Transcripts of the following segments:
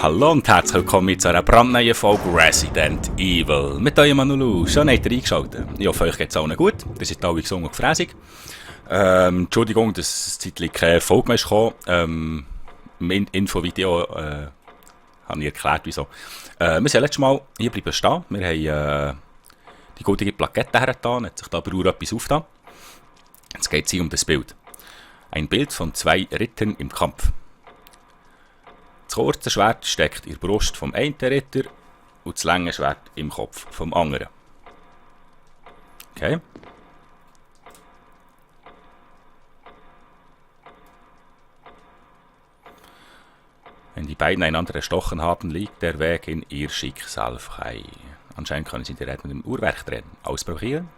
Hallo und herzlich willkommen zu einer brandneuen Folge Resident Evil. Mit eurem Manulu. Schön habt ihr eingeschaltet. Ich hoffe, euch geht es allen gut. Ihr seid alle gesund und gefräßig. Entschuldigung, dass es zeitlich keine Folge mehr ist gekommen. Im Infovideo habe ich erklärt, wieso. Wir sind letztes Mal hier bleiben stehen. Wir haben die gute Plakette hergetan, hat sich da aber auch etwas aufgetan. Jetzt geht es hier um das Bild. Ein Bild von zwei Rittern im Kampf. Das kurze Schwert steckt in der Brust vom einen Ritter und das lange Schwert im Kopf vom anderen. Okay. Wenn die beiden einander erstochen haben, liegt der Weg in ihr Schicksal frei. Anscheinend können sie direkt mit dem Uhrwerk drehen. Ausprobieren.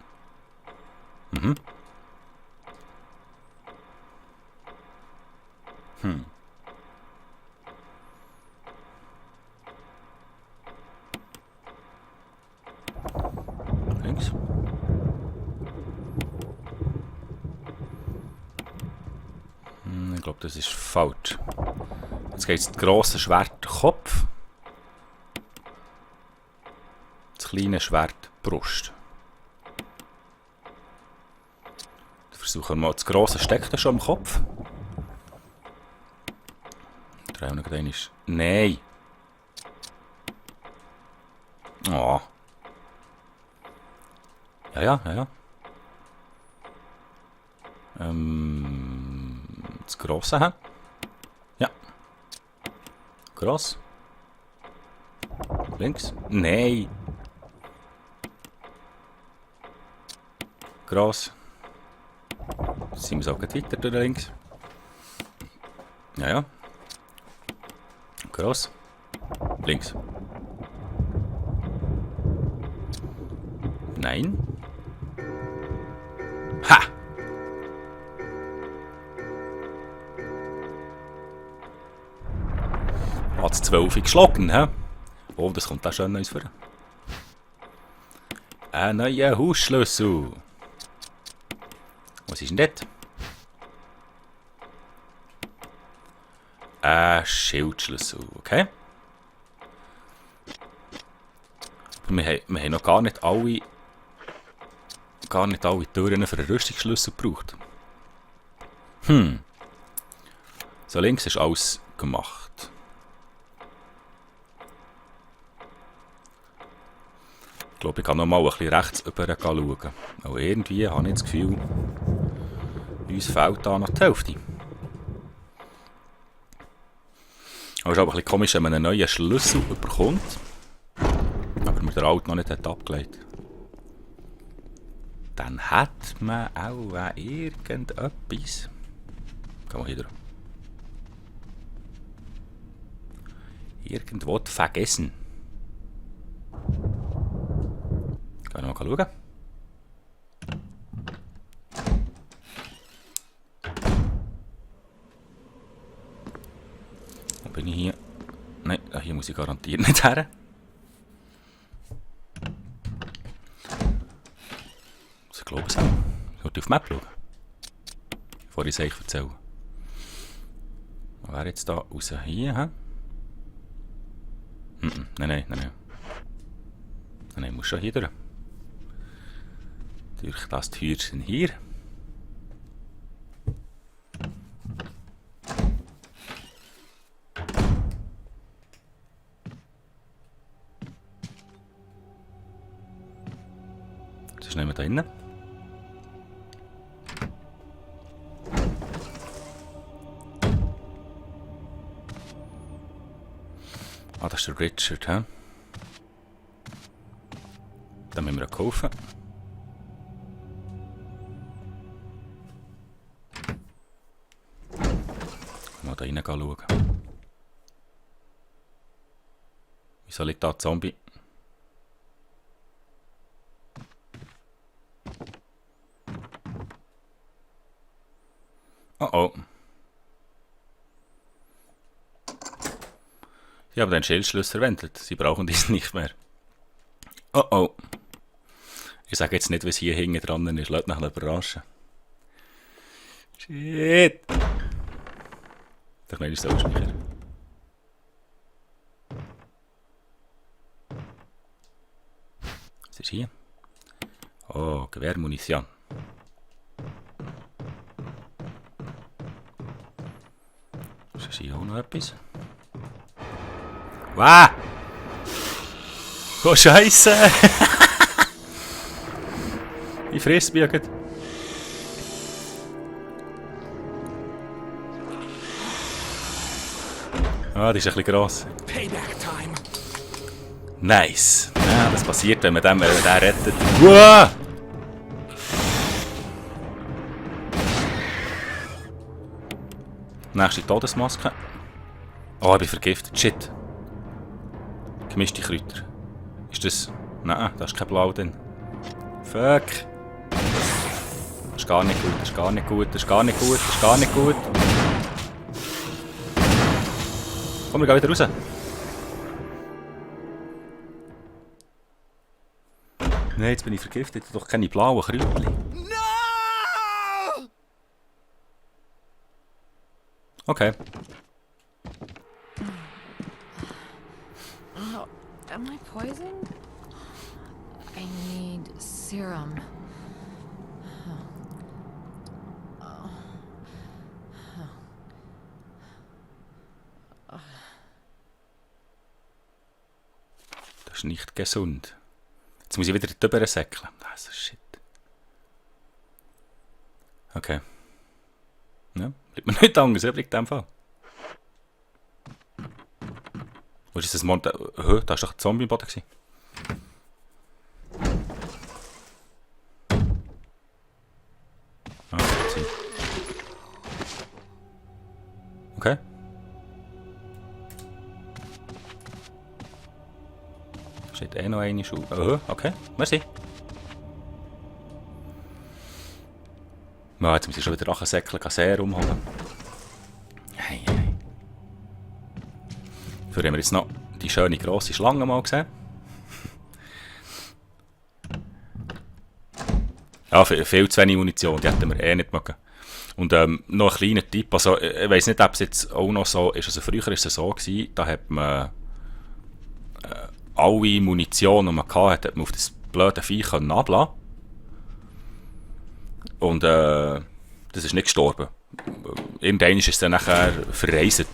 Links. Ich glaube, das ist falsch. Jetzt geht es das grosse Schwert Kopf. Das kleine Schwert Brust. Dann versuchen wir mal, das grosse steckt da schon im Kopf. Der noch gesehen ist. Nein! Oh. Ja. Das grosse haben. Ja. Gross. Links. Nein. Gross. Jetzt sind wir so weiter durch links. Ja. Gross. Links. Nein. Ha! Hat es 12 geschlagen, hä? Oh, das kommt auch schön Neues vor. Ein neuer Hausschlüssel. Was ist denn das? Ein Schildschlüssel, okay? Wir haben noch gar nicht alle Türen für einen Rüstungsschlüssel gebraucht. So links ist alles gemacht. Ich glaube, ich kann noch mal ein bisschen rechts rüber schauen. Aber irgendwie habe ich das Gefühl, uns fehlt da noch die Hälfte. Aber es ist aber ein bisschen komisch, wenn man einen neuen Schlüssel bekommt, aber man den alten noch nicht abgelegt hat. Dann hat man auch irgendetwas. Kann man hier drauf. Irgendwo vergessen. Kann ich mal schauen. Wo bin ich hier? Nein, hier muss ich garantiert nicht her. Ich glaube es auch. Ich sollte auf die Map schauen. Bevor ich es euch erzähle. Wer jetzt da raus hier? Hä? Nein. Nein, ich muss schon hier durch. Durch das Türchen hier. Das ist nicht mehr da drinnen. Ah, das ist der Richard, hä? Den müssen wir kaufen. Mal da rein schauen. Wieso liegt da ein Zombie? Oh. Sie haben den Schildschlüssel verwendet. Sie brauchen diesen nicht mehr. Oh. Ich sage jetzt nicht, was hier hinten dran ist. Lasst mich überraschen. Shit! Ich meine, ist so speichern. Was ist hier? Oh, Gewehrmunition. Ist hier auch noch etwas? Wow! Oh, Scheiße! Ich friss mich ja. Ah, die ist ein bisschen gross. Nice. Ja, das passiert, wenn man den rettet. Wow! Nächste Todesmaske. Oh, ich bin vergiftet. Shit. Gemischte Kräuter. Ist das... Nein, da ist kein Blau drin. Fuck. Das ist gar nicht gut, das ist gar nicht gut, das ist gar nicht gut, das ist gar nicht gut. Komm, wir gehen wieder raus. Nein, jetzt bin ich vergiftet. Doch keine blauen Kräutchen. No! Okay. Oh, am I poisoned? I need serum. Das ist nicht gesund. Jetzt muss ich wieder drüber säckeln. Das ist shit. Okay. Ja, bleibt mir nichts anderes übrig in dem Fall. Wo ist das Mond? Da war doch ein Zombie im Boden. Ah, das ist okay. Steht eh noch eine Schuhe. Oh, okay. Merci. Ja, jetzt muss ich schon wieder Rachensäckchen Serum holen. Hey, hey. Dafür haben wir jetzt noch die schöne grosse Schlange mal gesehen. Ja, viel zu wenig Munition, die hätten wir eh nicht mögen. Und noch ein kleiner Tipp, also ich weiss nicht, ob es jetzt auch noch so ist, also früher war es so gewesen, da hat man alle Munition, die man hatte, hat man auf das blöde Viech ablassen. Und das ist nicht gestorben. Irgendwann ist es dann nachher verreist.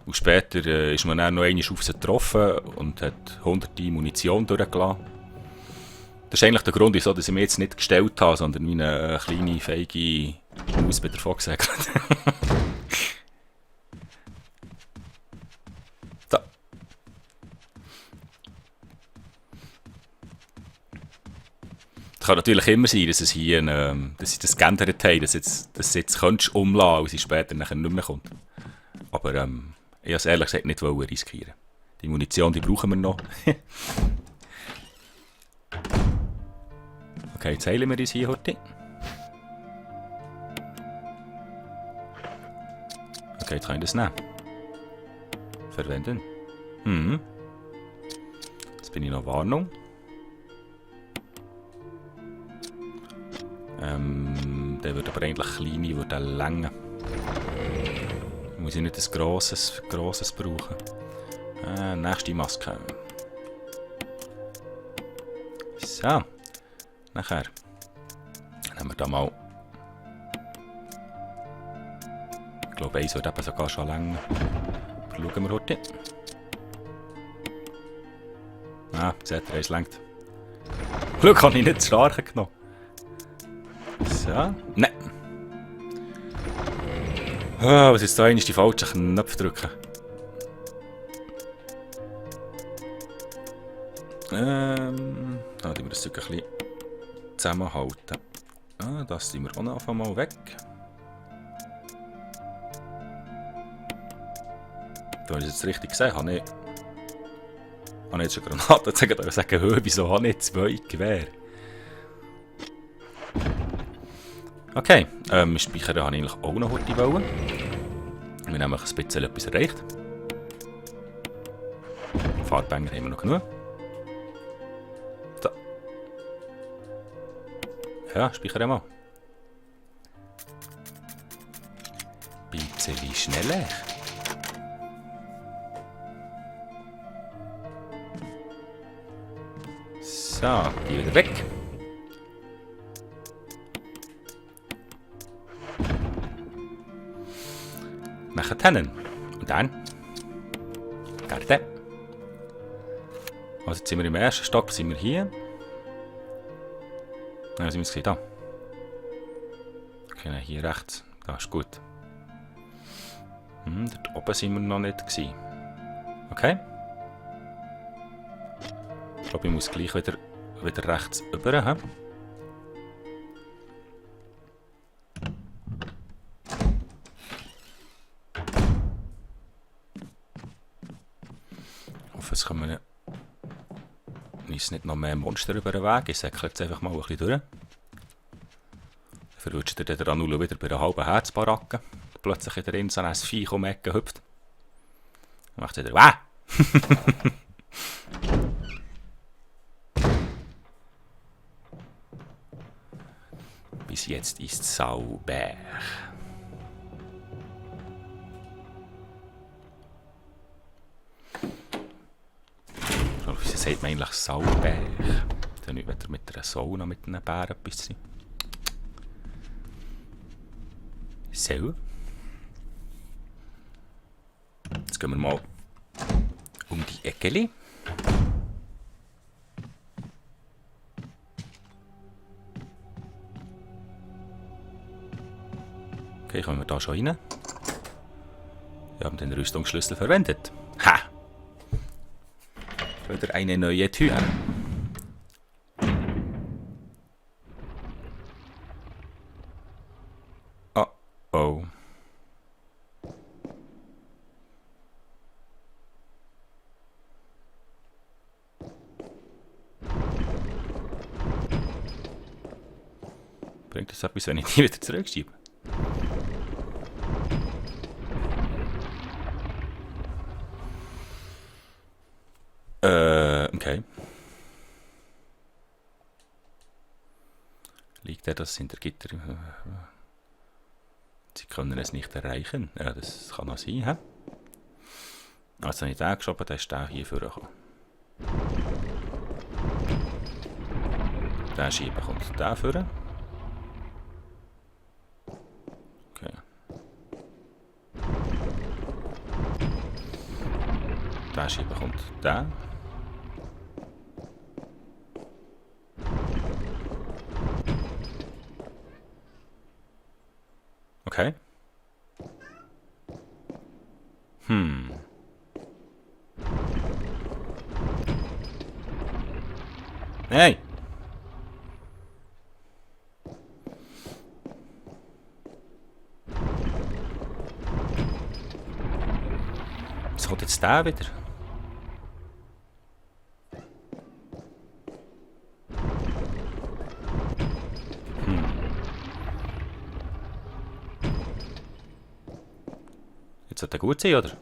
Und später ist man dann noch einmal auf sie getroffen und hat hunderte Munition durchgelassen. Das ist eigentlich der Grund, wieso ich mich jetzt nicht gestellt habe, sondern wie eine kleine, feige Maus wieder davon gesegelt. So. Es kann natürlich immer sein, dass es hier dass sie das geändert haben, dass jetzt könntest du umlassen und sie später nachher nicht mehr kommt. Aber ich wollte es ehrlich gesagt nicht riskieren. Die Munition, die brauchen wir noch. Okay, jetzt heilen wir uns hier heute. Okay, jetzt können wir das nehmen. Verwenden. Jetzt bin ich noch Warnung. Der wird aber eigentlich kleine, würde länger. Muss ich nicht ein grosses brauchen. Nächste Maske. So. Nachher nehmen wir da mal. Ich glaube, eins wird eben sogar schon länger. Schauen wir heute. Ah, seht ihr, eins längt. Glück habe ich nicht zu stark genommen. So. Nein. Oh, was ist da eigentlich die falschen Knöpfe drücken? Da tun wir das Zeug ein bisschen zusammenhalten. Ah, das tun wir auch noch einfach mal weg. Da habe ich jetzt richtig gesehen, habe ich jetzt schon Granaten zu sagen, wieso habe ich 2 Gewehre? Okay, speichern habe ich eigentlich auch noch heute wollen. Wir haben nämlich ein bisschen etwas erreicht. Farbbänger haben wir noch genug. So. Ja, speichern mal. Bisschen schneller. So, die wieder weg. Machen Hennen. Und dann. Garten. Also jetzt sind wir im ersten Stock, sind wir hier. Ja, sind wir gesehen, da. Okay, nein, hier rechts. Da ist gut. Dort oben sind wir noch nicht gewesen. Okay. Ich glaube, ich muss gleich wieder rechts rüber haben. Ich hoffe, es kommen nicht noch mehr Monster über den Weg. Ich säckle jetzt einfach mal ein bisschen durch. Verrutscht der Ranulu wieder bei einer halben Herzbaracke. Plötzlich in der Insel ein Viech um die Ecke hüpft. Dann macht es wieder «Wah!» Bis jetzt ist sauber. Wieso sagt man eigentlich sauber? Dann nicht wieder mit einer Sauna mit einem Bär etwas sein. So. Jetzt gehen wir mal um die Ecke. Okay, kommen wir da schon rein. Wir haben den Rüstungsschlüssel verwendet. Ha! Wieder eine neue Tür. Oh oh. Bringt das etwas, wenn ich die wieder zurückschiebe? Okay. Liegt das hinter Gitter? Sie können es nicht erreichen. Ja, das kann auch sein, hä? Also habe ich den geschoben, dann ist der hier vorgekommen. Der Schieben kommt der vor. Okay. Der Schieben kommt der. Okay. Hey! Was kommt jetzt der wieder? Jetzt sollte er gut sein, oder?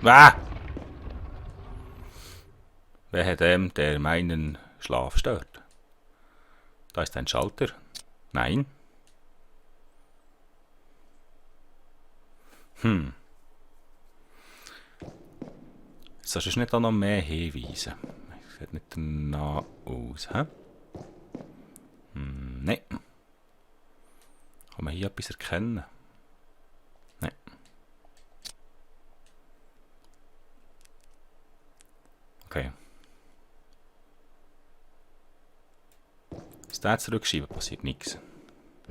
Ah! Wer dem, der meinen Schlaf stört? Da ist ein Schalter. Nein. Jetzt hast du nicht noch mehr Hinweise. Sieht nicht danach aus, hä? Nein. Kann man hier etwas erkennen? Nein. Okay. Ist der zurückschieben, passiert nichts.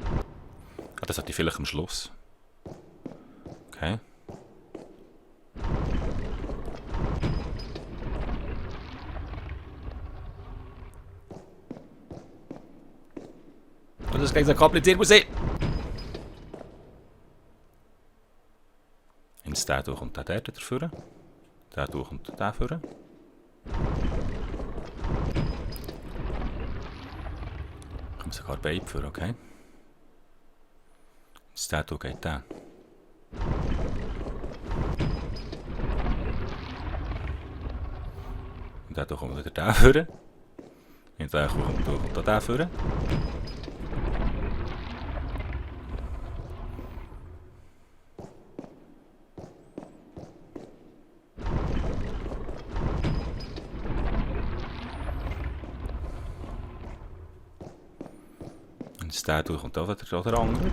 Ah, das hat die vielleicht am Schluss. Okay. Das ist gleich so kompliziert, muss ich. Ins der durch und der dafür. Der durch und der dafür. Ich komme sogar beide für, okay? Ins der durch geht der. Und der durch kommt wieder der für. Und der kommt durch und der für. jetzt der durch und da der andere.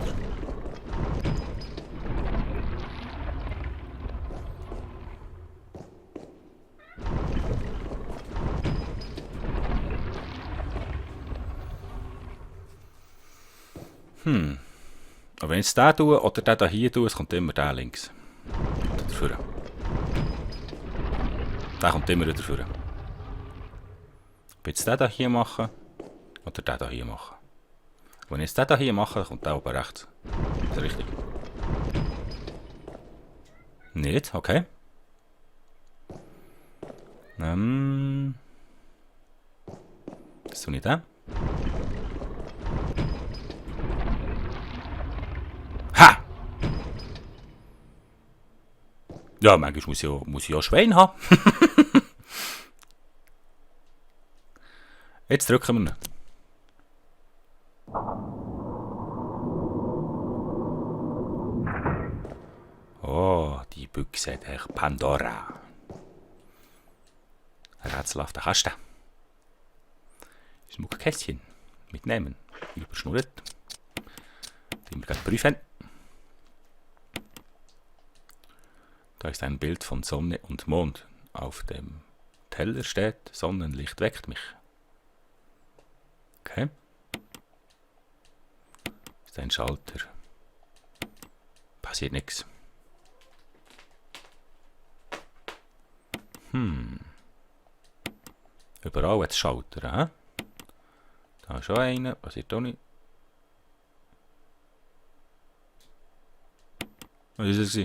Aber wenn ich jetzt den tue oder den hier tue, es kommt immer der links. Oder dafür. Der kommt immer wieder dafür. Ob ich jetzt den hier mache oder den hier mache. Wenn ich jetzt den hier mache, kommt der oben rechts. Ist das richtig? Nicht? Okay. Das tue ich den. Ha! Ja, manchmal muss ich ja Schwein haben. Jetzt drücken wir ihn. Oh, die Büchse der Pandora. Rätselhafter Kasten. Schmuckkästchen. Mitnehmen. Überschnurrt. Den wir gerade prüfen. Da ist ein Bild von Sonne und Mond. Auf dem Teller steht, Sonnenlicht weckt mich. Okay. Ist ein Schalter. Passiert nichts. Überall hat es Schalter, hä? Da ist schon einer, passiert auch nicht. Was war das?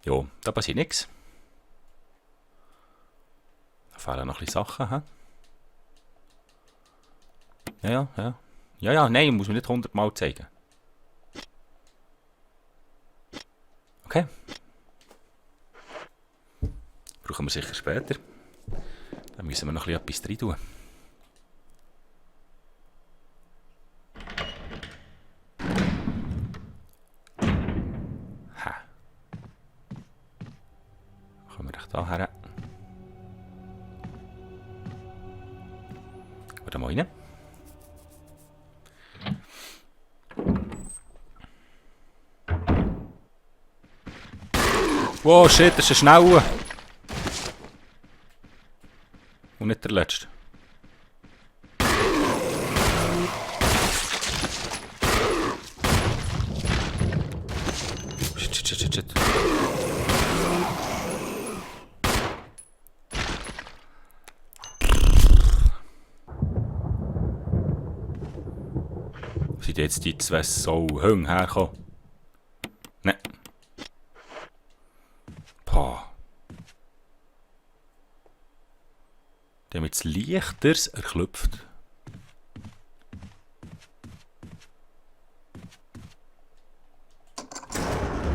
Jo, da passiert nichts. Da fehlen noch ein bisschen Sachen, hä? Ja, nein, muss man nicht 100-mal zeigen. Okay. Brauchen wir sicher später. Dann müssen wir noch ein bisschen etwas rein tun. Ha. Kommen wir doch da her. Oder mal rein. Wow, shit, das ist ein Schneller. Und nicht der letzte. Shit. Wo sind jetzt die zwei so Hünge hergekommen? Ne. Die haben jetzt Lichters erklüpft.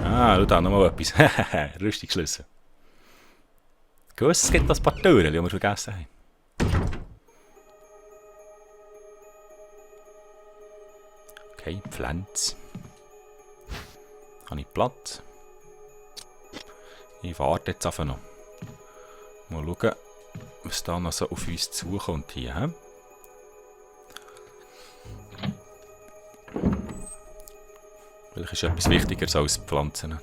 Ah, schau da, nochmal etwas. Rüstungsschlüssel. Gut, es gibt das paar Türen, die wir vergessen haben. Okay, Pflanze. Habe ich Platz? Ich warte jetzt einfach noch. Mal schauen, was da noch so auf uns zukommt hier. He? Vielleicht ist etwas wichtiger als die Pflanzen.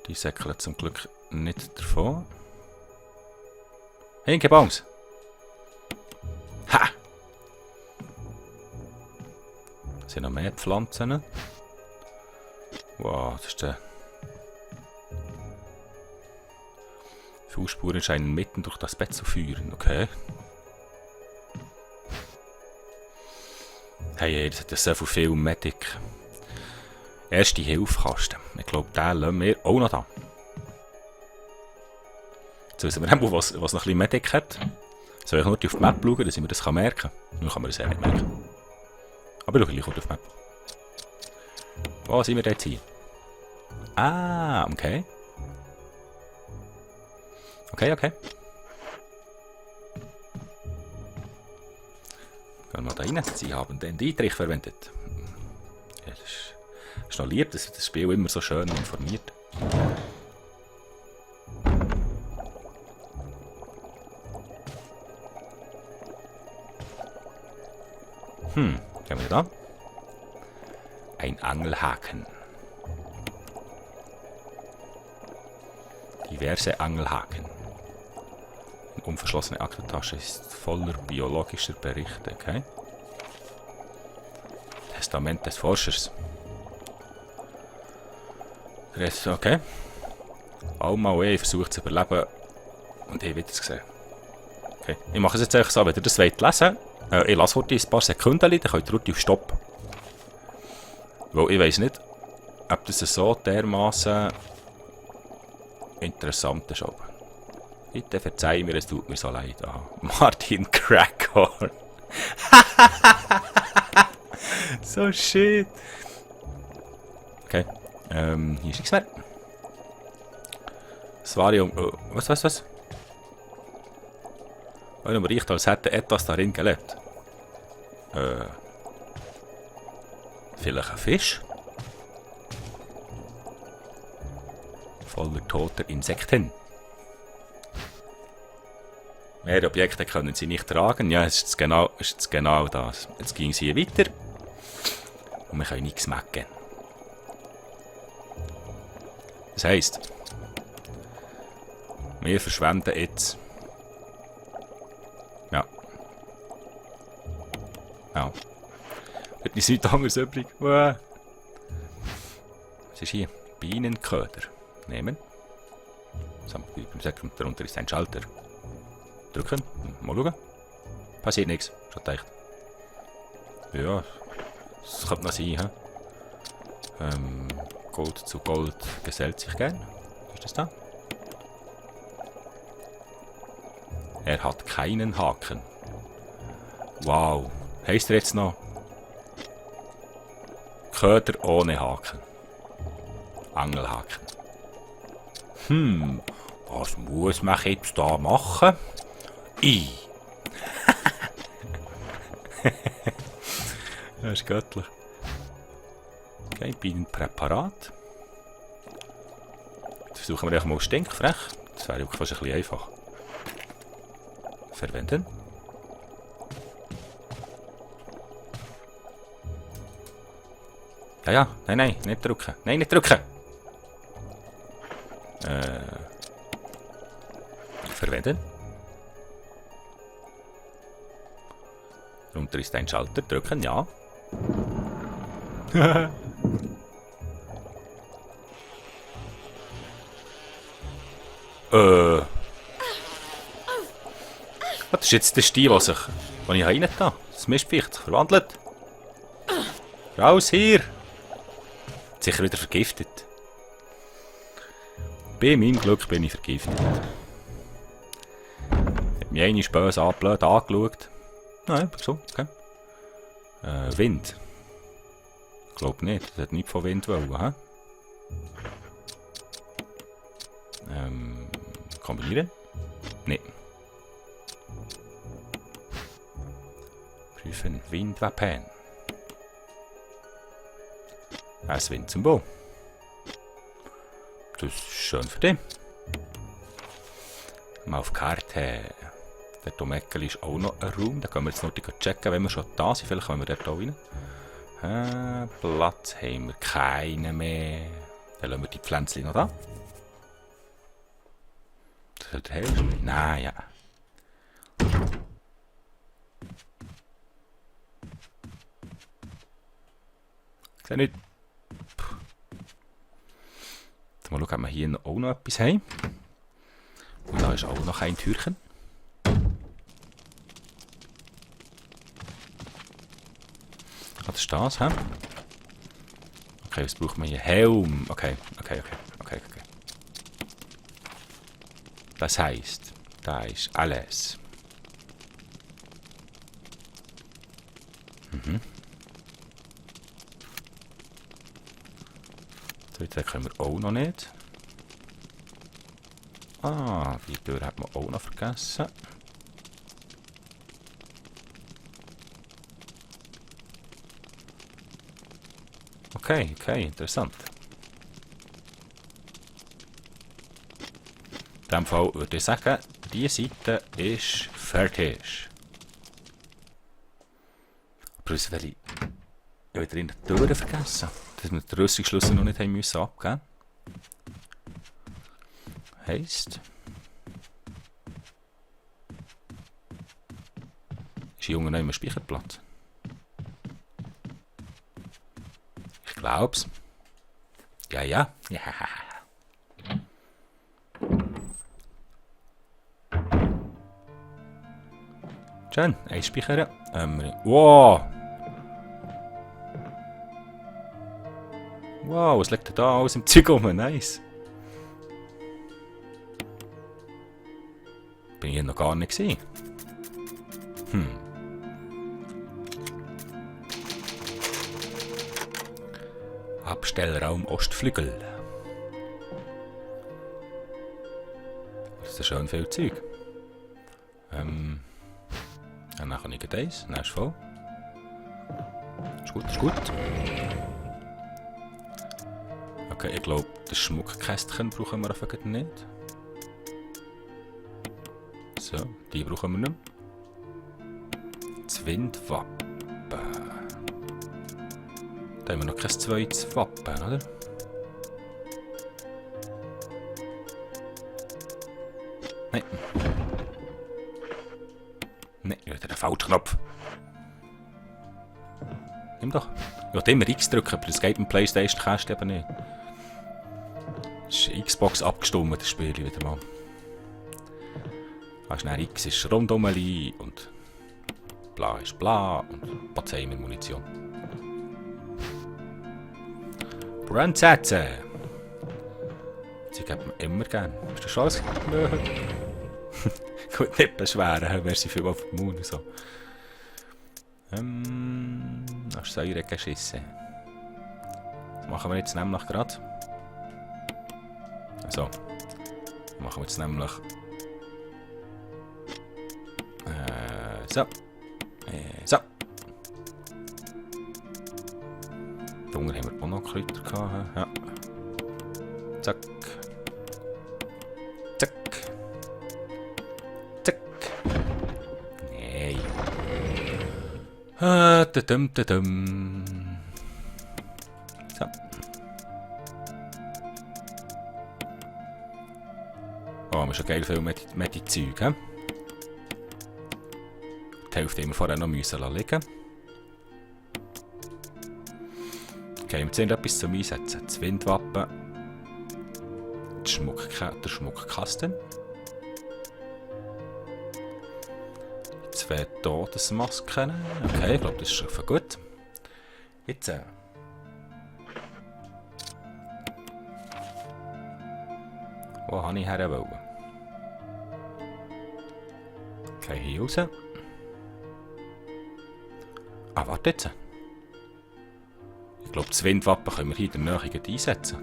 Die säckeln zum Glück nicht davon. Hey, keine Angst! Ha! Da sind noch mehr Pflanzen. Wow, das ist der. Fußspuren scheinen mitten durch das Bett zu führen, okay. Hey, das hat ja so viel Medic. Erste Hilfekasten. Ich glaube, den lassen wir auch noch da. Jetzt wissen wir auch, was noch ein bisschen Medic hat. Soll ich nur auf die Map schauen, dass ich mir das merken kann? Nun kann man das ja nicht merken. Aber ich schaue gleich auf die Map. Wo sind wir jetzt hier? Ah, okay. Okay. Gehen wir da rein. Sie haben den Dietrich verwendet. Ja, das ist noch lieb, dass das Spiel immer so schön informiert. Gehen wir da. Ein Angelhaken. Diverse Angelhaken. Eine unverschlossene Aktentasche ist voller biologischer Berichte. Okay. Testament des Forschers. Okay. Alma versucht zu überleben und ich wieder zu sehen. Okay. Ich mache es jetzt einfach so, wenn ihr das wollt lesen wollt. Ich lasse heute ein paar Sekunden, dann könnt ihr heute auf Stopp. Weil ich weiss nicht, ob das so dermaßen interessant ist. Bitte verzeih mir, es tut mir so leid. Martin Crackhorn. So shit. Okay. Hier ist nichts mehr. Svarium. Was? Einem riecht, als hätte etwas darin gelebt. Vielleicht ein Fisch? Voller toter Insekten. Mehr Objekte können sie nicht tragen. Ja, es ist genau das. Jetzt ging es hier weiter. Und wir können nichts mecken. Das heisst, wir verschwenden jetzt. Ja. Wird nicht nichts anderes übrig. Was ist hier? Bienenköder. Nehmen. Darunter ist ein Schalter. Drücken. Mal schauen. Passiert nichts. Schon gedacht. Ja. Das könnte noch sein. Gold zu Gold gesellt sich gern. Was ist das da? Er hat keinen Haken. Wow. Heisst er jetzt noch? Köder ohne Haken. Angelhaken. Was muss man jetzt da machen? Das ist göttlich. Okay, Bienenpräparat. Jetzt versuchen wir mal stinkfrech. Das wäre fast ein bisschen einfach. Verwenden. Ja, nein, nicht drücken. Nein, nicht drücken. Verwenden. Darunter ist ein Schalter. Drücken, ja. Was ist jetzt der Stier, den ich rein da? Das Mistviech verwandelt. Raus hier! Sicher wieder vergiftet. Bei meinem Glück bin ich vergiftet. Hat mich einmal böse blöd angeschaut. Nein, so, okay. Wind. Ich glaube nicht, das hat nicht von Wind wollen, kombinieren? Nein. Prüfen Windwappen. Ein Windsymbol. Das ist schön für dich. Mal auf die Karte. Der Domeckel ist auch noch ein Raum. Da können wir jetzt noch checken, wenn wir schon da sind. Vielleicht können wir dort auch rein. Platz haben wir keinen mehr. Dann lassen wir die Pflänzchen noch da. Das sollte helfen. Nein, ja. Ich sehe nicht. Jetzt mal schauen, ob wir hier auch noch etwas haben. Und da ist auch noch ein Türchen. Das ist das, hä? Okay, was braucht man hier? Helm. Okay. Das heisst, da ist alles. Den können wir auch noch nicht. Die Tür hat man auch noch vergessen. Okay, interessant. In diesem Fall würde ich sagen, diese Seite ist fertig. Prüfen, welche... Ich habe wieder in der Tür vergessen. Dass wir den Rüstungsschlüssel noch nicht haben müssen abgeben. Heisst... Ist die Junge noch im Speicherplatz? Ich glaub's. Ja, ja. Ja. Schön, einspeichern. Wow! Wow, was liegt denn da alles im Zeug rum? Nice. Bin ich hier noch gar nicht gesehen. Abstellraum Ostflügel. Das ist schön viel Zeug. Dann kann ich eins. Dann ist voll. Ist gut, ist gut. Okay, ich glaube, das Schmuckkästchen brauchen wir einfach nicht. So, die brauchen wir nicht mehr. Das Windwappen. Da haben wir noch kein zweites Wappen, oder? Nein. Nein, wieder der Falschknopf. Nimm doch. Ich wollte immer X drücken, aber das geht mit PlayStation kannst du eben nicht. Das ist Xbox abgestimmt, das Spiel wieder mal. Hast du X ist Rundumeli und bla ist bla und Bazei mit Munition. Brandsätze! Sie geben mir immer gern. Ist das schon alles? Gut, nicht beschweren, merci für auf den Mund und so. Hast du Säure geschissen? Das machen wir jetzt nämlich gerade. So. Das machen wir jetzt nämlich. So. So. Da unten haben wir auch noch Kräuter gehabt. Ja. Zack. Zack. Zack. Nein. Dadum. So. Oh, wir haben schon geil viel Medizin, hä? Die Hälfte haben wir vorher noch liegen müssen. Okay, wir sehen etwas zum Einsetzen. Das Windwappen. Der Schmuckkasten. Die 2 Todesmasken. Okay, ich glaube, das ist schon gut. Jetzt. Wo habe ich her wollen? Okay, hier raus. Ah, warte jetzt. Ich glaube, das Windwappen können wir hier in der Nähe einsetzen.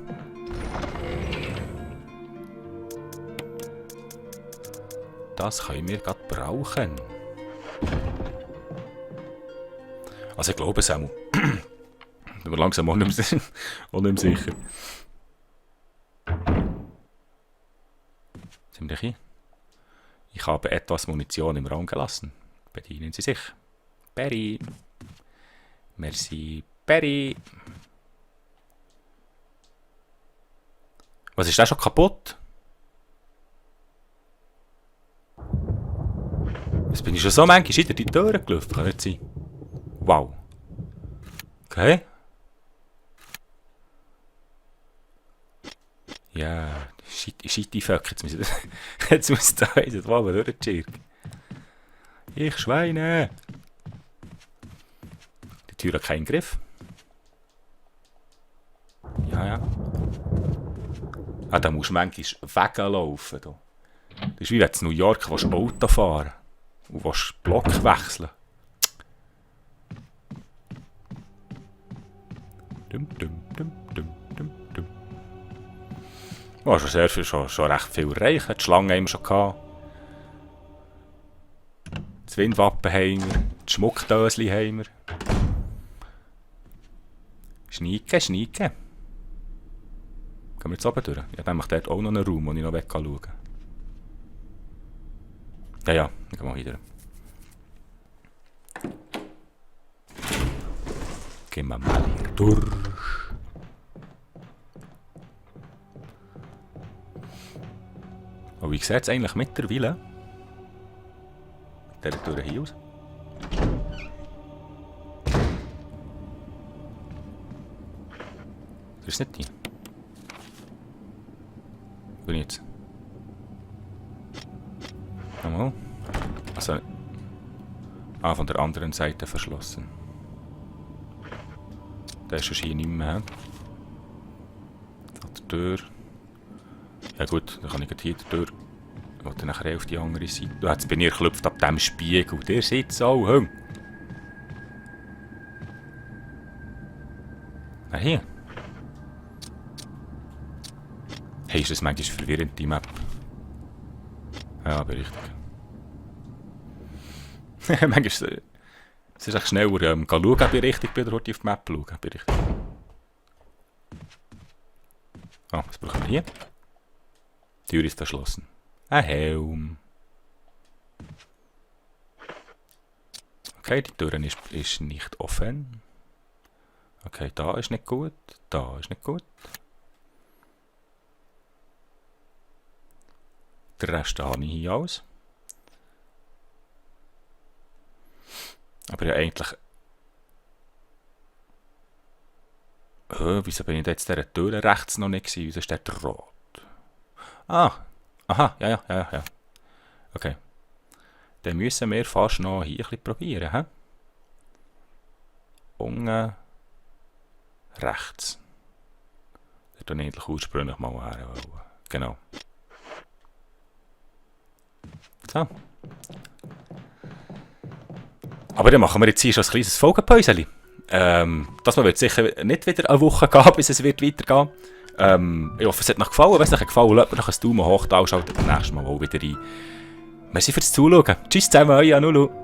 Das können wir gerade brauchen. Also ich glaube es auch. Ich bin mir langsam auch nicht mehr sicher. Sind wir hier? Ich habe etwas Munition im Raum gelassen. Bedienen Sie sich. Perry. Merci, Perry. Was ist das schon kaputt? Jetzt bin ich schon so manchmal hinter die Türen gelaufen. Kann nicht sein. Wow. Okay. Ja, shit die Fuck. Jetzt muss da jetzt mal durchschirken. Ich Schweine. Die Tür hat keinen Griff. Ja. Ah, da musst du manchmal weglaufen. Da. Das ist wie wenn du in New York Auto fahren und Block wechseln. Oh, schon recht viel erreicht. Die Schlange haben wir schon gehabt. Das Windwappen haben wir. Die Schmuckdöschen haben wir. Schneike. Gehen wir jetzt oben durch? Ich habe nämlich dort auch noch einen Raum, wo ich noch schauen kann. Ja, ich gehe mal wieder. Gehen wir mal hier durch. Und wie sieht es eigentlich mittlerweile? Mit dieser Tür hier aus. Das ist nicht die. Wo bin ich jetzt? Nochmal. Also. Ah, von der anderen Seite verschlossen. Der ist hier nicht mehr. Da die Tür. Ja gut, dann kann ich hier die Tür. Ich will dann nachher auf die andere Seite. Du hast bei mir geklopft ab dem Spiegel. Der sitzt so, Hung. Ah, hier. Hey, ist das manchmal verwirrend, die Map? Ja, aber richtig. Manchmal ist es echt schneller, schauen, ob ich richtig bin oder auf die Map schauen, ob ich richtig bin. Oh, was brauchen wir hier? Die Tür ist verschlossen. Ein Helm. Okay, die Tür ist nicht offen. Okay, da ist nicht gut. Da ist nicht gut. Der Rest habe ich hier aus. Aber ja eigentlich... wieso bin ich jetzt dieser Tür rechts noch nicht gewesen? Wieso ist der rot? Ah! Aha, ja. Okay. Dann müssen wir fast noch hier ein bisschen probieren, hä? Unten rechts. Da tue ich eigentlich ursprünglich mal her. Genau. So. Aber dann machen wir jetzt hier schon ein kleines Folgenpäuschen. Das wird sicher nicht wieder eine Woche gehen, bis es wird weitergehen. Ich hoffe, es hat euch gefallen. Wenn es euch gefallen hat, lasst einen Daumen hoch da und schaltet beim nächsten Mal auch wieder rein. Merci fürs Zuschauen. Tschüss zusammen, euer Anulu.